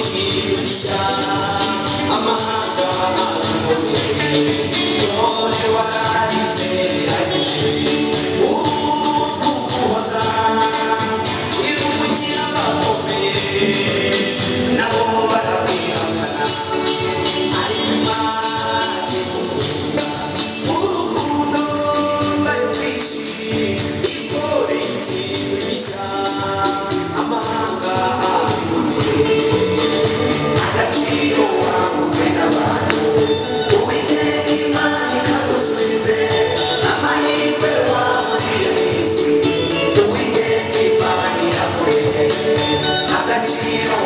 Ikintu gishya, amahanga akubone. Dore wararize bihagije, ubu kuguhoza wirukira abakomeye nabo barakwihakana, ariko Imana igukunda urukundo rwayo rwinshi, ikora ikintu gishya, amahanga abibone. Agaciro wamuwe n'abantu, Uwiteka Imana ikagusubize. Amahirwe waburiye mu isi, Uwiteka Imana iraguhe. Agaciro.